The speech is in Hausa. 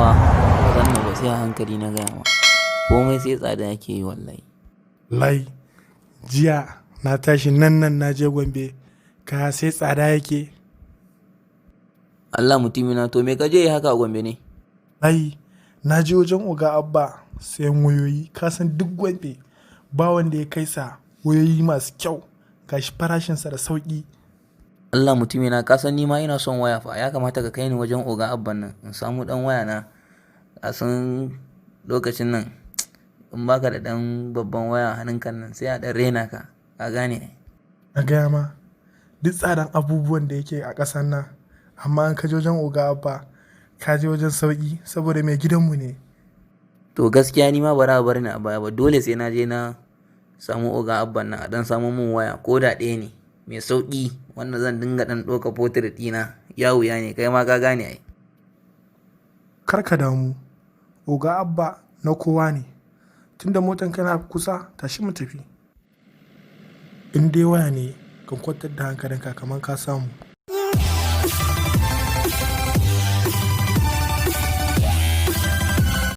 Rayuwa ƙasar nan ba sai a hankali na gaya ma. Komai sai tsada yake yi wallahi. Lai, jiya na tashi nan nan na je Gombe, kaya sai tsada yake. Allah mutumina, to me ka je yi haka a Gombe ne? Lai, na je wajen Oga Abba sayan wayoyi. Ka san duk Gombe ba wanda ya kai sa wayoyi masu kyau, gashi farashinsa da sauƙi. Allah mutumina, ka san ni ma ina son waya fa. Ya kamata ka kai ni wajen Oga Abban nan in samu ɗan waya na. Ka san lokacin nan in baka da ɗan babban waya a hannunka nan sai a ɗan rena ka. Ka gane? Na gaya ma, duk tsadan abubuwan da yake a ƙasan nan, amma in ka je wajen Oga Abba, ka je wajen sauƙi saboda mai gidanmu ne. To gaskiya ni ma bara a bar ni a baya ba. Dole sai na je na samu Oga Abban nan a ɗan samo mun waya ko da ɗaya ne mai sauƙi wanda zan dinga ɗan ɗauka portrait ɗina. Ya wuya ne, kai ma ka gane ai. Kar ka damu, Oga Abba na kowa ne. Tunda motan kana kusa, tashi mu tafi. In dai waya ne, ka kwantar da hankalinka kamar ka samu.